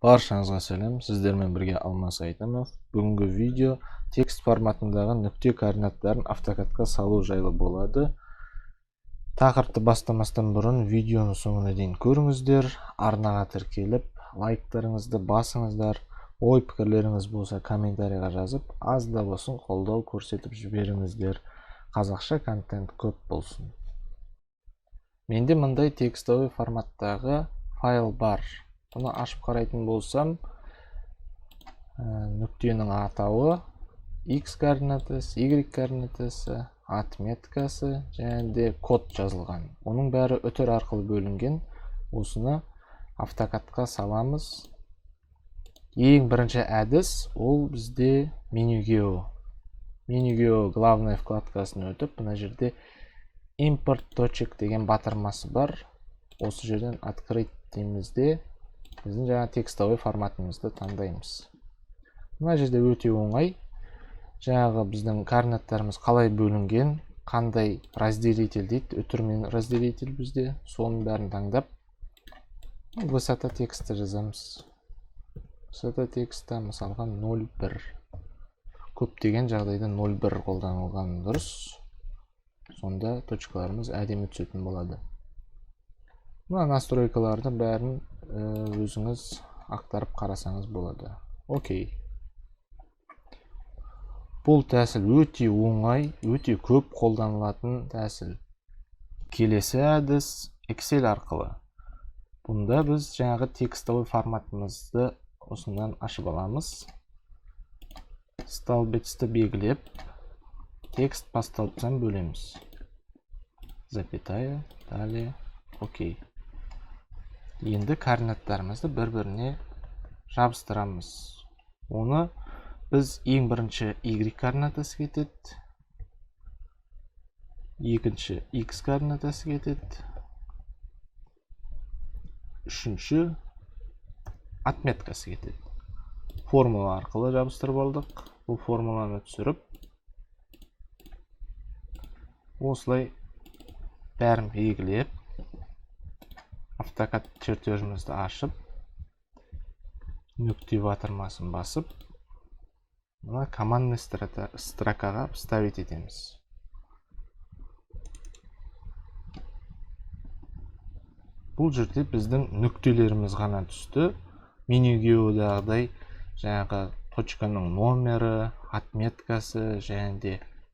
Баршаңызға сәлем, сіздермен бірге Алмас Айтымов. Бүгінгі видео текст форматындағы нүкте координаттарын AutoCAD-қа салу жайлы болады. Тақырыпты бастамастан бұрын видеоны соңына дейін көріңіздер, арнаға тіркеліп, лайктарыңызды басыңыздар, ой пікірлеріңіз болса комментарийға жазып, аз да болсын қолдау көрсетіп жіберіңіздер. Қазақша контент көп болсын. Менде мындай текстовый форматтағы файл бар. Бұны ашып қарайтын болсам, нүктенің атауы, x координатасы, y координатасы, отметкасы және де код жазылған. Оның бәрі үтір арқылы бөлінген. Осыны AutoCAD-қа саламыз. Ең бірінші әдіс ол бізде меню гео. Меню гео главная вкладкасын өтіп, мына жерде импорт точек деген батырмасы бар. Осы жерден открыть дейміз де, біздің жаңа текстовый форматымызды таңдаймыз. Мына жерде өте оңай. Жаңағы біздің координаттарымыз қалай бөлінген, қандай разделитель дейді, үтірмен разделитель бізде, соның бәрін таңдап, высота текста жазамыз. Высота текста мысалға 0,1. Көптеген жағдайда 0,1 қолданылған дұрыс. Сонда точкаларымыз әдемі түсетін болады. Мына настройкалардың бәрін өзіңіз ақтарып қарасаңыз болады. Окей. Бұл тәсіл өте оңай, өте көп қолданылатын тәсіл. Келесі әдіс Excel арқылы. Бұнда біз жаңағы текстовый форматымызды осындан ашып аламыз. Столбецті белгілеп, текст по столбцам бөлеміз. Запятая, далее, окей. Енді координаттарымызды бір-біріне жабыстырамыз. Оны біз ең бірінші y координатасы кетеді, екінші x координатасы кетеді, үшінші отметкасы кетеді. Формула арқылы жабыстырып алдық. Бұл формуланы түсіріп, осылай бәрін белгілеп, AutoCAD чертежімізді ашып, нүкте батырмасын басып, мына командный строкаға вставить етеміз. Бұл жерде біздің нүктелеріміз ғана түсті. Меню геодағыдай жаңағы точканың номері, отметкасы және де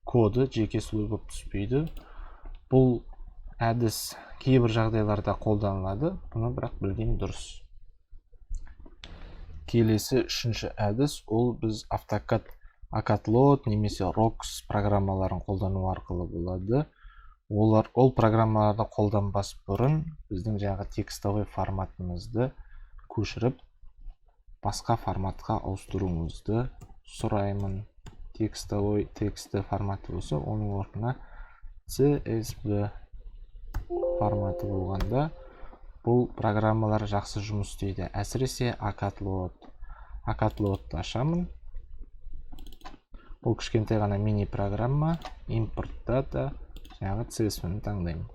коды жеке слой болып түспейді. Бұл әдіс кейбір жағдайларда қолданылады, бұны бірақ білген дұрыс. Келесі үшінші әдіс ол біз AutoCAD AcadLoad немесе Rocks программаларын қолдану арқылы болады. Ол программаларды қолданбас бұрын біздің жаңағы текстовый форматымызды көшіріп басқа форматқа ауыстыруыңызды сұраймын. Текстовый тексті форматы болса, оның орнына CSV форматы болғанда бұл программалар жақсы жұмыс істейді. Әсіресе AcadLoad. AcadLoad-ты ашамын. Бұл кішкентай ғана мини программа. Импортта да жаңағы CSV-ні таңдаймын.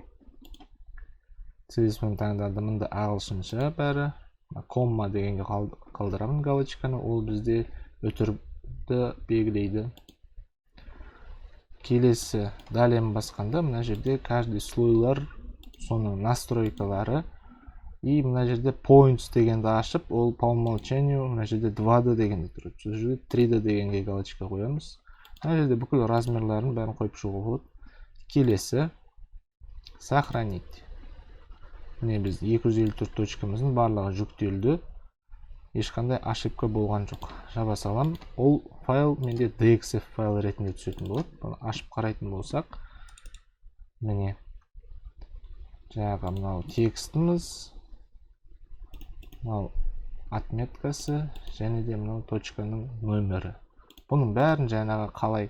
CSV-ні таңдадым, мында ағылшынша бәрі. Комма дегенге қалдырамын галочканы, ол бізде үтірді белгілейді. Келесі далее басқанда мына жерде каждый слойлар, соның настройкалары, и мына жерде points дегенді ашып, ол по умолчанию мына жерде 2D дегенде тұрады. Сол жерде 3D дегенге галочка қоямыз. Мына жерде бүкіл размерларын бәрін қойып шығуға болады. Келесі сохранить. Міне біз 254 точкамыздың барлығы жүктелді. Ешқандай ошибка болған жоқ. Жаба салам. Ол файл менде DXF файл ретінде түсетін болады. Бұны ашып қарайтын болсақ, міне жаңағы мынау текстіміз, мынау отметкасы және де мынау точканың нөмірі. Бұның бәрін жаңағы қалай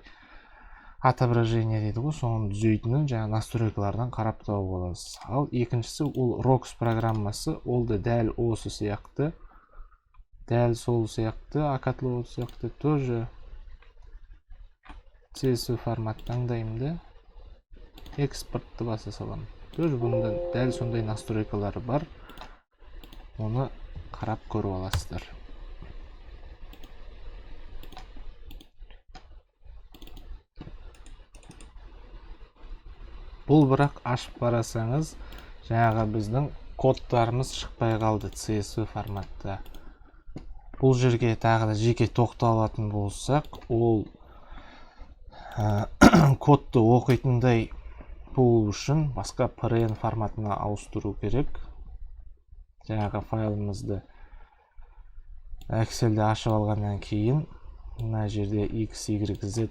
отображение дейді ғой, соны түзейтінін жаңа настройкалардан қарап тауып аласыз. Ал екіншісі ол Rocks программасы, ол да дәл осы сияқты, дәл сол сияқты, AcadLoad сияқты тоже CSV формат таңдаймын да экспортты баса саламын. Тоже бұнда дәл сондай настройкалары бар. Оны Қарап көріп аласыздар. Бұл бірақ ашып қарасаңыз, жаңағы біздің кодтарымыз шықпай қалды CSV форматта. Бұл жерге тағы да жеке тоқталатын болсақ, ол кодты оқитындай болу үшін басқа PRN форматына ауыстыру керек. Жаңағы файлымызды Excel'де ашып алғаннан кейін мына жерде x, y, z,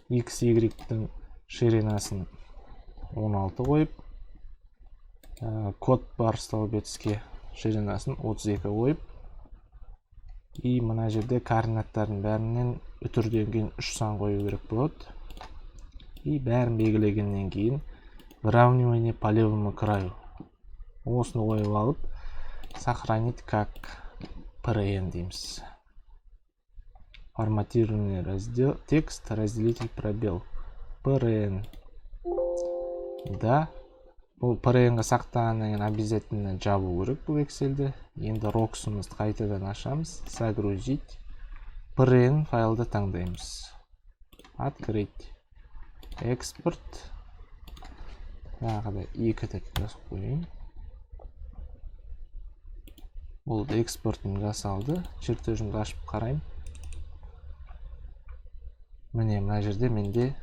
x, y-тің ширинасын 16 қойып, код бар столбецке ширинасын 32 қойып, и мына жерде координаттардың бәрінен үтірден кейін 3 сан қою керек болады. И бәрін белгілегеннен кейін выравнивание по левому краю осыны қойып алып, сохранить как PRN дейміз. Форматированный раздел, текст, разделитель пробел, PRN. Да, бұл PRN-ға сақтағаннан кейін обязательно жабу керек бұл Excel'ді. Енді Rocks-ымызды қайтадан ашамыз, загрузить, PRN файлды таңдаймыз, открыть, экспорт. Тағы да екі деп жазып қояйын. Болды, экспортым жасалды. Чертежімді ашып қараймын. Міне, мына жерде менде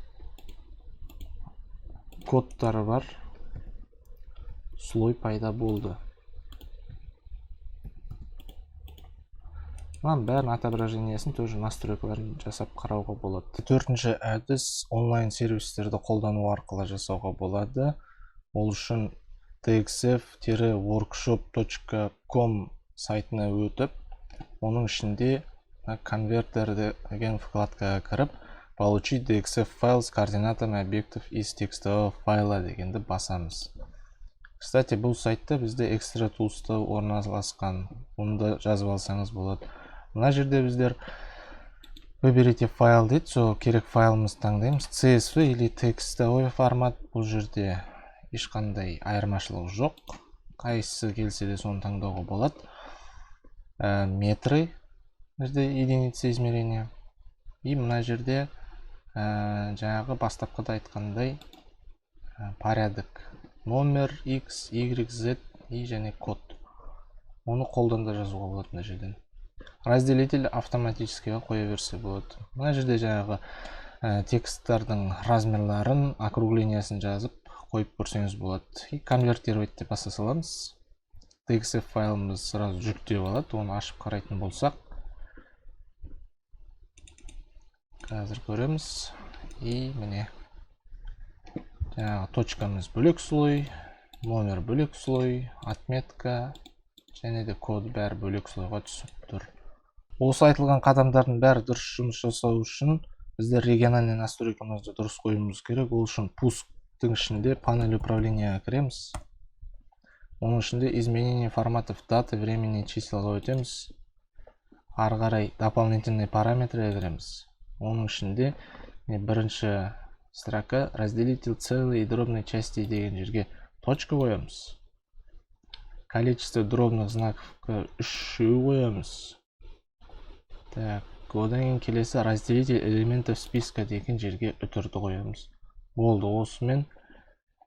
кодтары бар слой пайда болды. Мынаның бәрін отображениесін тоже настройкаларын жасап қарауға болады. Төртінші әдіс онлайн сервистерді қолдану арқылы жасауға болады. Ол үшін dxf-workshop.com сайтына өтіп, оның ішінде конвертер деген вкладкаға кіріп, получить DXF файл с координатами объектов из текстового файла дегенді басамыз. Кстати, бұл сайтта бізде Extra Tools орналасқан, оны да жазып алсаңыз болады. Мына жерде біздер выберите файл дейді, сол керек файлымызды таңдаймыз. CSV или текстовой формат, бұл жерде ешқандай айырмашылық жоқ, қайсысы келсе де соны таңдауға болады. Метры, мына жерде единица измерения, и мына жерде жаңағы бастапқыда айтқандай порядок, номер, x, y, z и және код. Оны қолдан да жазуға болады. Мына жерден разделитель автоматическийға қоя берсе болады. Мына жерде жаңағы тексттардың размерларын, округлениясын жазып қойып көрсеңіз болады. И конвертировать деп баса саламыз. DXF файлымыз сразу жүктеп алады. Оны ашып қарайтын болсақ, қазір көреміз. И міне, жаңағы точкамыз бөлек слой, номер бөлек слой, отметка және де код, бәрі бөлек слойға түсіп тұр. Осы айтылған қадамдардың бәрі дұрыс жұмыс жасау үшін біздер региональный настройкамызды дұрыс қоюымыз керек. Ол үшін пусктың ішінде панель управления кіреміз. Оның ішінде изменение форматов даты, времени, числаға өтеміз. Ары қарай дополнительные параметрге кіреміз. Оның ішінде бірінші строка разделитель целой и дробной части деген жерге точка қоямыз. Количество дробных знаков үшеу қоямыз. Так, одан кейін келесі разделитель элементов списка деген жерге үтірді қоямыз. Болды, осымен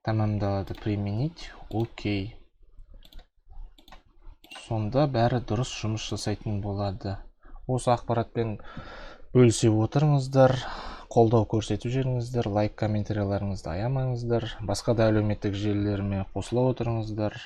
тәмамдалады. Применить, окей. Сонда бәрі дұрыс жұмыс жасайтын болады. Осы ақпаратпен бөлісе отырыңыздар, қолдау көрсетіп жүріңіздер, лайк, комментарияларыңызды аямаңыздар, басқа да әлеуметтік желілеріме қосыла отырыңыздар.